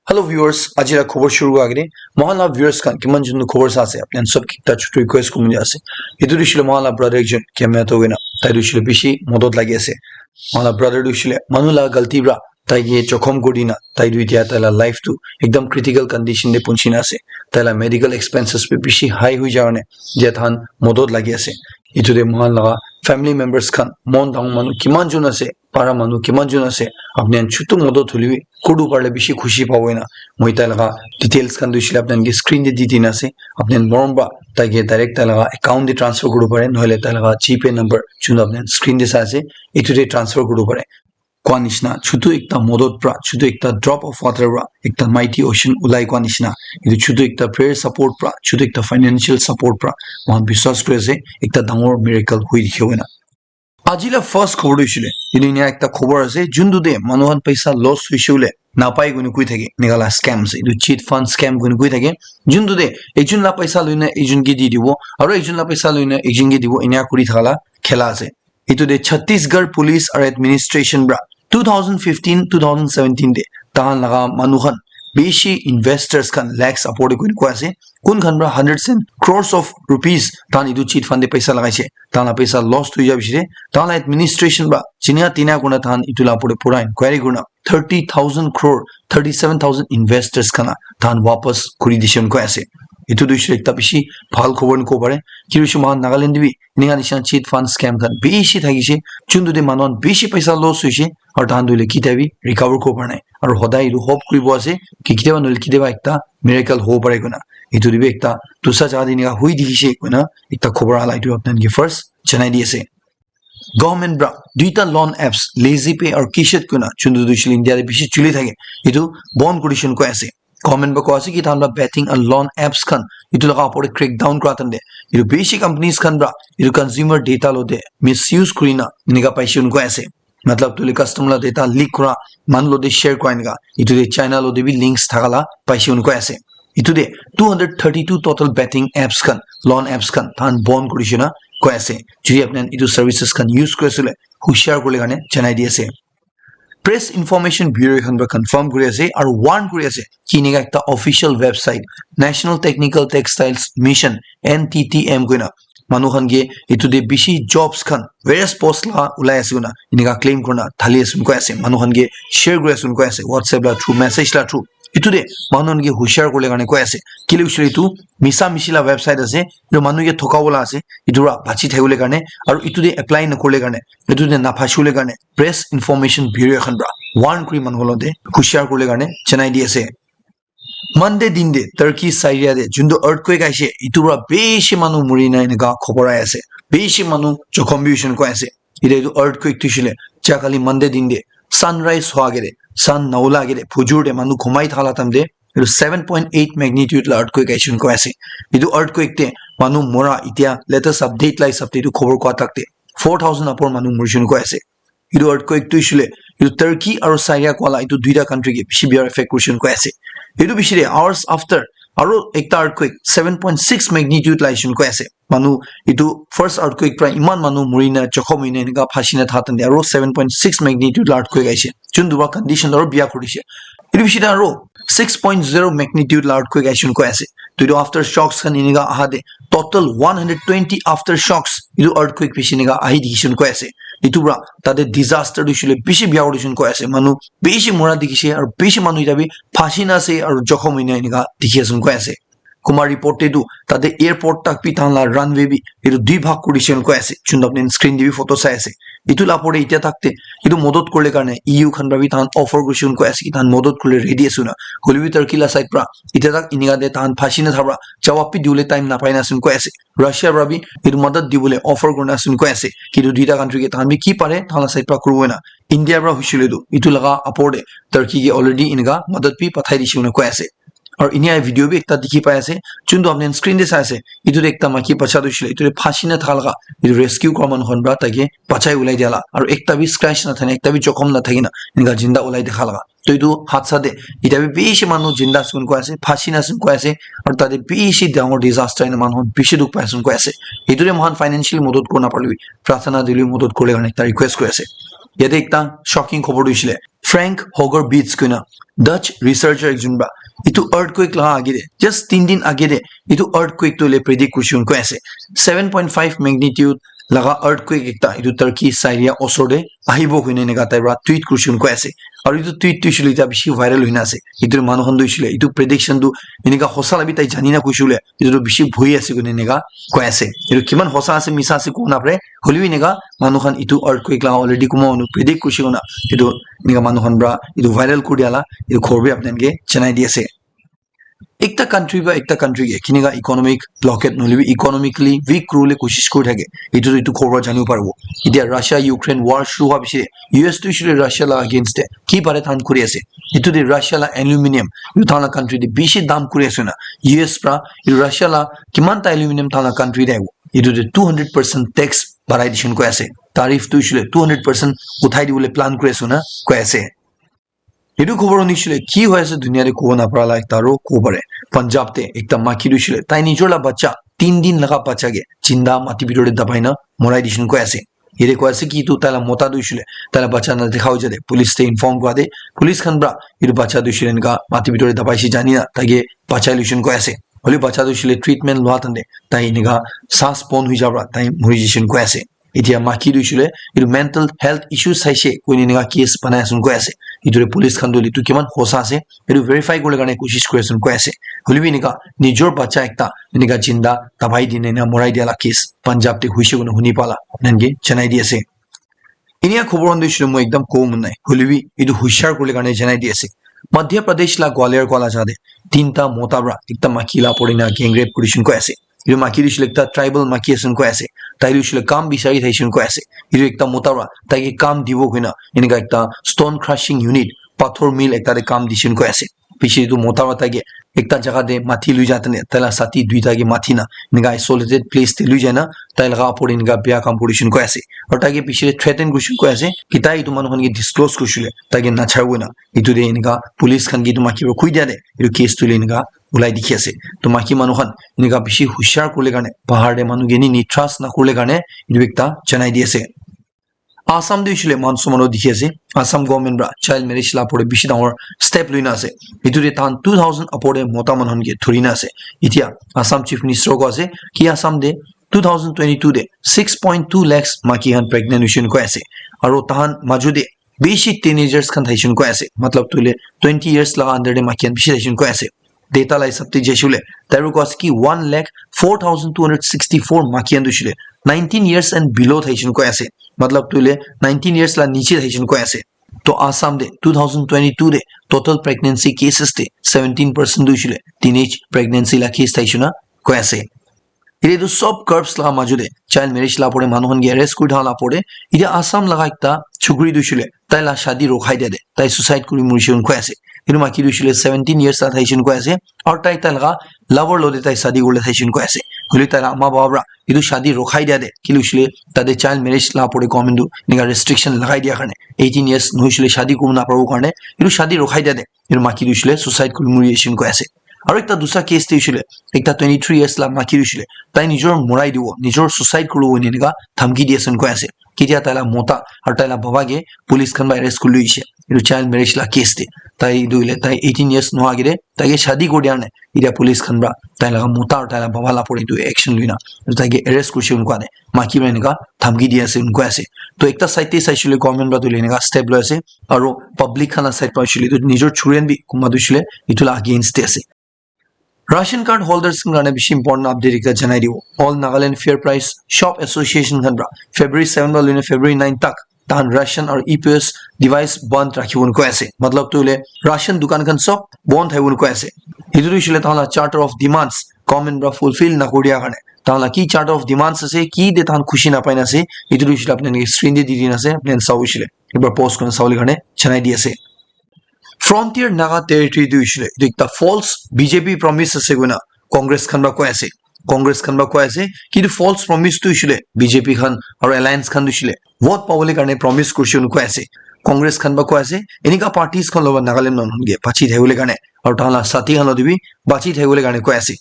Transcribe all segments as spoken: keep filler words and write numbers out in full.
Hello viewers, aji la khobor shuru kura agede mohan la viewers khan kiman jun khobor sa ase, apni khan sob ke ekta chutu request kuribo ase. Etu tu hoishe le mohan la brother ekjon camera to hoina, tai tu hoishe le bishi modot lagi ase. Mohan la brother tu hoishe le manu la galti pra tai ke jokhom kuri dina, tai tu etia tai la life tu ekdam critical condition te punchi na ase. Tai la medical expenses bi bishi high hui jai karne etia tahan modot lagi ase. Etu te mohan laga family members khan, mon dangor manu kiman jun ase, para manu kiman jun ase, apni khan chutu modot hoile bi kuribo parile bishi khushi pabo ena. Moi tai laga details khan tu hoishe le apni khan ke screen te di dina ase. Apni khan morom pra tai ke direct tai laga account te transfer kuribo pare, nohole tai laga GPay number jun apni khan screen te sai ase, etu te transfer kuribo pare. Koa nishina, chutu ekta modot pra, chutu ekta drop of water pra, ekta mighty ocean ulai koa nishina. Etu chutu ekta prayer support pra, chutu ekta financial support pra, mohan biswas kuri ase, ekta dangor miracle hui dikhibo ena. Aji la first khobor tu hoishe le, etu enia ekta khobor ase, juntu te manu khan paisa loss hoishe le, napai koina koi thake, eneka la scam ase. Etu cheat fund scam koina koi thake, juntu te ekjon la paisa loina ekjon ke di dibo, aro ekjon la paisa loina ekjon ke dibo, enia kuri thaka la khela ase. Etu te Chhattisgarh Police aro Administration pra two thousand fifteen, two thousand seventeen te tahan laga manu khan bishi investors khan lakhs upor te koina koi ase. Kun khan pra hundreds and crores of rupees tahan etu cheat fund te paisa lagaise. Tahan la paisa loss hui ja bishi te, tahan la administration pra chinia tinia kurna tahan etu la upor te pura inquiry kurna thirty thousand crore, thirty-seven thousand investors khan la tahan wapas kuri dishe koi ase. Etu tu hoishe ekta bishi bhal khobor ni kobo pare. Ki hoishe mohan Nagaland te bi enika nishina cheat fund scam khan bishi thakishe. Juntu te manu khan bishi paisa loss hoishe, aro tahan tu hoile kitia bi recover kuribo para nai. Aro hodai etu hope kuribo ase ki kitia ba nohole kitia ba ekta miracle hobo pare koina. Etu te bi ekta dusa jaga te enika hui dikhishe koina ekta khobor ala etu apni khan ke first janai di ase. Government pra duita loan apps, Lazy Pay aru Kishet koina, juntu tu hoishe le India te bishi chuli thake, etu bon kuri dishe koi ase. Government pra koi ase ki tahan pra betting and loan apps khan etu laga upor te crack down kura time te etu bishi companies khan pra etu consumer data lote misuse kurina enika paishe koi ase. Matlab tu hoile customer la data leak kura, manu lote share kura enika, etu te China lote bi links thaka la paishe koi ase. Etu te two hundred thirty-two total betting apps khan, loan apps khan tahan bon kuri dishe na koi ase. Jodi apni khan etu services khan use kuri ase le, hushar kuri bole karne janai di ase. Press Information Bureau khan pra confirm kuri ase aru warn kuri ase ki enika ekta official website, National Technical Textiles Mission, N T T M koina, manu khan ke etu te bishi jobs khan various post la ulai ase koina enika claim kurina thali ase koi ase. Manu khan ke share kuri ase koi ase WhatsApp la through, message la through. Etu te manu khan ke hushar kuri bole karne koi ase. Kile hoishe le etu misa mishi la website ase. Etu manu ke thoka bola ase. Etu pra bachi thaki bole karne aru etu te apply na kuri bole karne, etu te na phashi bole karne Press Information Bureau khan pra warn kuri manu khan lote hushar kuri bole karne janai di ase. Monday din te Turkey Syria te juntu earthquake aise, etu pra bishi manu muri na enika khobor ai ase, bishi manu jokhom bi hoishe koi ase. Etia etu earthquake tu hoishe le jakali Monday din te sunrise hua agete, sun na ula agete, phujur te manu ghumai thala time te etu seven point eight magnitude la earthquake aise koi ase. Etu earthquake te manu mura etia latest update la hisab te etu khobor kua tak te four thousand upor manu murishe koi ase. Etu earthquake tu hoishe le etu Turkey aru Syria koa la etu duita country ke bishi bia effect kurishe koi ase. Etu bishi te hours after aru ekta earthquake seven point six magnitude la aise koi ase. Manu etu first earthquake pra iman manu muri na jokhom hoi na enika phashi na tha time te aru seven point six magnitude la earthquake aise. Juntu pra condition aru bia kuri dishe. Etu bishi te aru six point zero magnitude la earthquake aise koi ase. Tu etu aftershocks khan enika aha te total one hundred twenty aftershocks etu earthquake bishi enika ahi dishe koi ase. Etu pra tate disaster tu hoishe le bishi bia kuri dishe koi ase. Manu bishi mura dikhishe aru bishi manu etia bi phashi na ase aru jokhom hoi na enika dikhi ase koi ase. Kunba report te tu tate airport tak bi tahan la runway bi etu dui bhag kuri dishe koi ase. Juntu apni screen te bi photo sai ase. Etu la upor te etia tak te etu modot kuri bole karne E U khan pra bi tahan offer kurishe koi ase ki tahan modot kuri bole ready ase na. Hoile bi Turkey la side pra etia tak enika te tahan phashi na thaka pra jawab bi dibole time na pai na ase koi ase. Russia pra bi etu madad dibole offer kurina ase koi ase. Kintu duita country ke tahan bi ki pare tahan la side pra kuribo na. India pra hoishe le tu etu laga upor te Turkey ke already enika madad bi pathai dishe koi ase. Aru enia video bi ekta dikhi pai ase, juntu apni khan screen te sai ase, etu te ekta maiki bacha tu hoishe le etu te phashi na thaka laga, etu rescue kura manu khan pra tai ke bachai ulai dia la, aru ekta bi scratch na thaki na, ekta bi jokhom na thaki na, enika jinda ulai dikha laga. To etu hadsa te, etia bi bishi manu jinda ase koi ase, phashi na ase koi ase, aru tate bishi dangor disaster hoina manu khan bishi dukh pai ase koi ase. Etu te moikhan financially madad kuri na parilebi, prarthana te hoilebi madad kuribole karne ekta request kuri ase. Yate ekta shocking khobor tu hoishe le, Frank Hoger Beats koina Dutch researcher ekjon pra etu earthquake laga age te, just tin din age te, etu earthquake tu le predict kurishe koina koi ase. Seven point five magnitude laga earthquake ekta etu Turkey Syria osor te ahibo koina eneka tai pra tweet kurishe koina koi ase. Aru etu tweet tu hoishe le eta bishi viral hoina ase. Etu manu khan tu hoishe le etu prediction tu eneka hosa la bi tai jani na koishe le etu tu bishi bhoi ase koina eneka koi ase. Etu kiman hosa ase, misa ase, kobo napare. Hoilebi eneka manu khan etu earthquake la already kunba manu predict kurishe koina etu eneka manu khan pra etu viral kuri dia la etu khobor bi apni khan ke janai di ase. Ekta country pra ekta country ke kineka economic blockade nohoilebi economically weak kuribole koshish kuri thake. Etu tu etu khobor janibo paribo. Etia Russia Ukraine war shuru hwa piche U S tu hoishe le Russia la against te ki pare tahan kuri ase. Etu te Russia la aluminium etu tahan la country te bishi dam kuri ase na. U S pra etu Russia la kiman ta aluminium tahan la country te ahibo. Etu te two hundred percent tax barai dishe koina koi ase. Tariff tu hoishe le two hundred percent uthai dibole plan kuri ase koina koi ase. Etu khobor hoishe le ki hoi ase dunia te kobo napara la ekta aru kobo pare. Punjab te ekta maiki tu hoishe le tai nijor la bacha, tin din laga bacha ke jinda mati bitor te dabai na morai dishe koina koi ase. Yate koi ase ki etu tai la mota tu hoishe le tai la bacha na dekha hoise de police te inform kura de, police khan pra etu bacha tu hoishe le eneka mati bitor te dabai she jani na tai ke bachai loishe koina koi ase. Hoilebi bacha tu hoishe le treatment lua time te tai eneka saas bon hoi ja pra tai mori jishe koina koi ase. Etia maiki tu hoishe le etu mental health issue saishe koina eneka case banai ase koina koi ase. Etu te police khan tu etu kiman hosa ase etu verify kuribole karne koshish kuri ase koina koi ase. Hoilebi eneka nijor bacha ekta eneka jinda dabai dine eneka morai dia la case Punjab te hoishe koina huni pa la apni khan ke janai di ase. Enia khobor khan tu hoishe le moi ekdam kobo mon nai. Hoilebi etu hushar kuribole karne janai di ase. Madhya Pradesh la Gwalior koa la jaga te tinta mota pra ekta maiki la opor te eneka gang rape kurishe koina koi ase. Etu maiki tu hoishe le ekta tribal maiki ase koina koi ase. Tai tu hoishe le kam bisari thaishe koina koi ase. Etu ekta mota pra tai ke kam dibo koina eneka ekta stone crushing unit, pathor mill ekta te kam dishe koina koi ase. Piche etu mota pra tai ke ekta jaga te mati loi ja time tai la sathi duita ke mati na eneka isolated place te loi jai na tai laga opor te eneka bia kam kurishe koina koi ase. Aru tai ke piche te threaten kurishe koina koi ase ki tai etu manu khan ke disclose kurishe le tai ke nacharibo koina. Etu te eneka police khan ke etu maiki pra koi dia te etu case tu le eneka ulai dikhi ase. To maiki manu khan eneka bishi hushar kuribole karne bahar te manu kini ni trust nakuribole karne etu ekta janai di ase. Assam te hoishe le eman sob manu dikhi ase, Assam government pra child marriage la opor te bishi dangor step loina ase. Etu te tahan two thousand opor te mota manu khan ke dhurina ase. Etia Assam Chief Minister koi ase ki Assam te two thousand twenty-two te six point two lakhs maiki khan pregnant hoishe koina koi ase. Aru tahan maju te bishi teenagers khan thaishe koina koi ase. Matlab tu hoile twenty years laga under te maiki khan bishi thaishe koina koi ase. Data la hisab te jaise koile, tai para koi ase ki one lakh four thousand two hundred sixty-four maiki khan tu hoishe le nineteen years and below thaishe koina koi ase. Matlab tu hoile nineteen years la niche thaishe koina koi ase. To Assam te two thousand twenty-two te total pregnancy cases te seventeen percent tu hoishe le teenage pregnancy la case thaishe koina koi ase. Etia etu sob curbs laga majo te child marriage la opor te manu khan ke arrest kuri tha la opor te etia Assam laga ekta chukri tu hoishe le tai la shadi rokhai dia te tai suicide kuri morishe koina koi ase. Etu maiki tu hoishe le seventeen years la thaishe koina koi ase aru tai tai laga lover logote tai shadi kuribole thaishe koina koi ase. Hoile tai la ama baba para etu shadi rokhai dia te kile hoishe le tate child marriage la opor te government tu enika restriction lagai dia karne eighteen years nohoishe le shadi kuribo naparibo karne etu shadi rokhai dia te etu maiki tu hoishe le suicide kuri mori ase koina koi ase. Aru ekta dusra case te hoishe le ekta twenty three years la maiki tu hoishe le tai nijor morai dibo, nijor suicide kuribo koina enika dhamki di ase koina koi ase. Ketia tai la mota aru tai la baba ke police khan para arrest kuri loi jaise etu child marriage la case te. Tai etu hoile tai eighteen years nohoa agete tai ke shadi kuri dia karne etia police khan para tai laga mota aru tai la baba la opor te etu action loina etu tai ke arrest kurishe koina koi ase. Maiki para enika dhamki di ase koina koi ase. To ekta side te saishe le government para tu hoile enika step loi ase. Aru public khan la side para hoishe le etu nijor children bi kunba tu hoishe le etu la against te ase. Ration card holders khan karne bishi important update ekta janai dibo. All Nagaland Fair Price Shop Association khan para February seven para loina February nine tak tahan ration aru E P O S device bandh rakhibo koi ase. Matlab tu hoile ration dukan khan sob bandh thakibo koi ase. Etu tu hoishe le tahan la charter of demands government para fulfill nakuri dia karne tahan la ki charter of demands ase, ki te tahan khushi napai na ase, etu tu hoishe le apni khan ke screen te di dina ase, apni khan sabo hoishe le. Ekbar pause kurina sabole karne janai di ase. Frontier Naga Territory tu hoishe le etu ekta false B J P promise ase koina Congress khan para koi ase. Congress khan para koi ase ki etu false promise tu hoishe le B J P khan aru alliance khan tu hoishe le vote pabole karne promise kurishe koina koi ase. Congress khan para koi ase enika parties khan logot Nagaland manu khan ke bachi thakibole karne aru tahan la sathi khan logot bi bachi thakibole karne koi ase.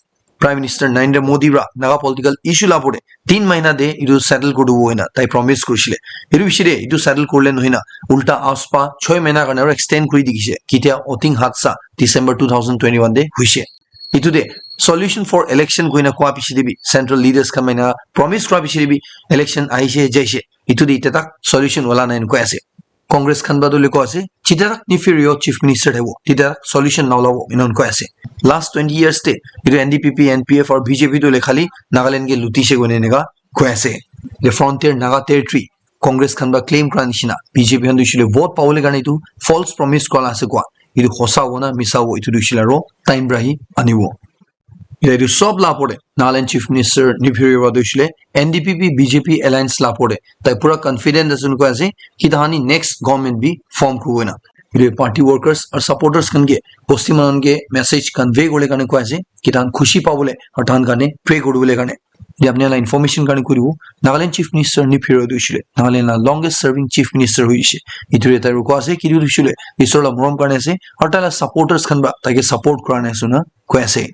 Prime Minister Narendra Modi pra Naga political issue la pore tin mahina de etu settle kuri dibo hoina tai promise kurisile. Etu bishi de etu settle kurile nohoina ulta AFSPA choi mahina karne aro extend kuri dikhishe. Kitia Oting Hatsa December two thousand twenty-one de huishe. Etu de solution for election koina koa bishi de bi central leaders khan mahina promise kura bishi de bi election ahishe jaishe. Etu de ite tak solution wala nai koi ase. Congress khan ba tu liko ase, jiterak Neiphiu Rio chief minister thebo, titerak solution na ulabo, inon koi ase. Last twenty years te, etu N D P P, N P F aru B J P tu le khali Nagaland ke lutishe koine eneka koi ase. The frontier Naga territory, Congress khan ba claim kura nishina, B J P khan tu ishile vote pabole karne tu false promise kola ase koa. Etu hosa hobo na misa hobo, etu tu ishile aro time pra hi anibo. Etu sob la pore, Nagaland Chief Minister Neiphiu Rio tu ishile N D P P B J P alliance la pore, tai pura confident ase koi ase, ki tahani next government bi form kuribo na. Etu party workers aru supporters khan ke, bosti manon ke message convey kore karne koi ase, ki tahan khushi pabole aru tahan karne pray kuribole karne. Etu apni la information karne kuribo, Nagaland Chief Minister Neiphiu Rio tu ishile Nagaland la longest serving chief minister hoishe. Etu re tai koi ase, ki tu ishile Isor la morom karne ase, aru tai la supporters khan ba tai ke support kura nai ase na koi ase.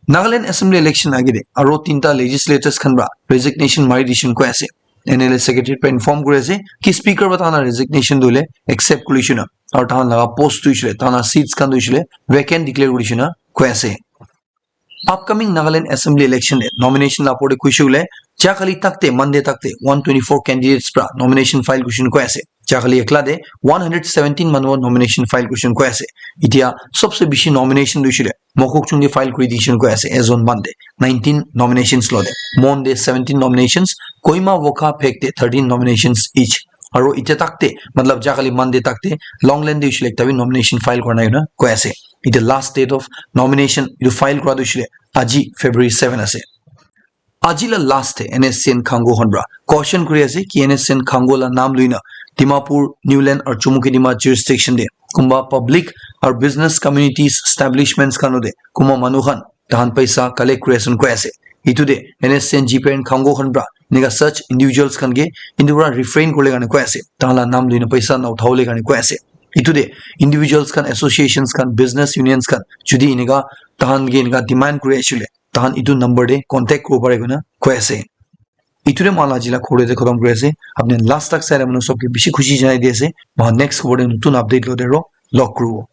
Nagaland Assembly election age de aro tinta legislators khan pra resignation mari dishe koi ase. N L A secretary pra inform kuri ase ki speaker pra tahan la resignation dole accept kuri shuna. Aro tahan la post tu ishile, tahan la seats khan tu ishile vacant declare kuri shuna koi ase. Upcoming Nagaland Assembly election de nomination la pore kuishe ule, ja kali takte, Monday takte one twenty-four candidates pra nomination file kuri shuna koi ase. Ja kali ekla de one hundred seventeen manu nomination file kuri shuna koi ase. Itia sobse bishi nomination tu ishile Mokokchung ke file kuri dishe koi ase, as on Monday, nineteen nominations lo de. Mon de seventeen nominations, Kohima, Wokha, Phek de thirteen nominations each. Aro ite takte, matlab ja kali Monday takte, Longland de ishile ekta bi nomination file kura nai na koi ase. Ite last date of nomination, etu file kura tu ishile, aji February seven ase. Aji la last te N S C N Khango khan pra caution kuri ase ki N S C N Khango la nam luina Dimapur, Niuland aru Chumukedima jurisdiction te kumba public aru business communities establishments khan te kumba manu khan tahan paisa collect kuri ase koi ase. Etu te N S C N G P N Khango khan pra nega such individuals khan ke etu pra refrain kuri le karne koi ase. Tahan la nam luina paisa na uthabole karne koi ase. Etu te individuals khan, associations khan, business unions khan jodi eneka tahan ke eneka demand kuri ase le tahan etu number te contact kuribo pare koina koi ase. Etu te moi la aji la khobor te khatam kuri ase. Apni last tak sai le manu sob ke bishi khushi janai di ase. Moi next khobor te notun update lo de aro log kuribo.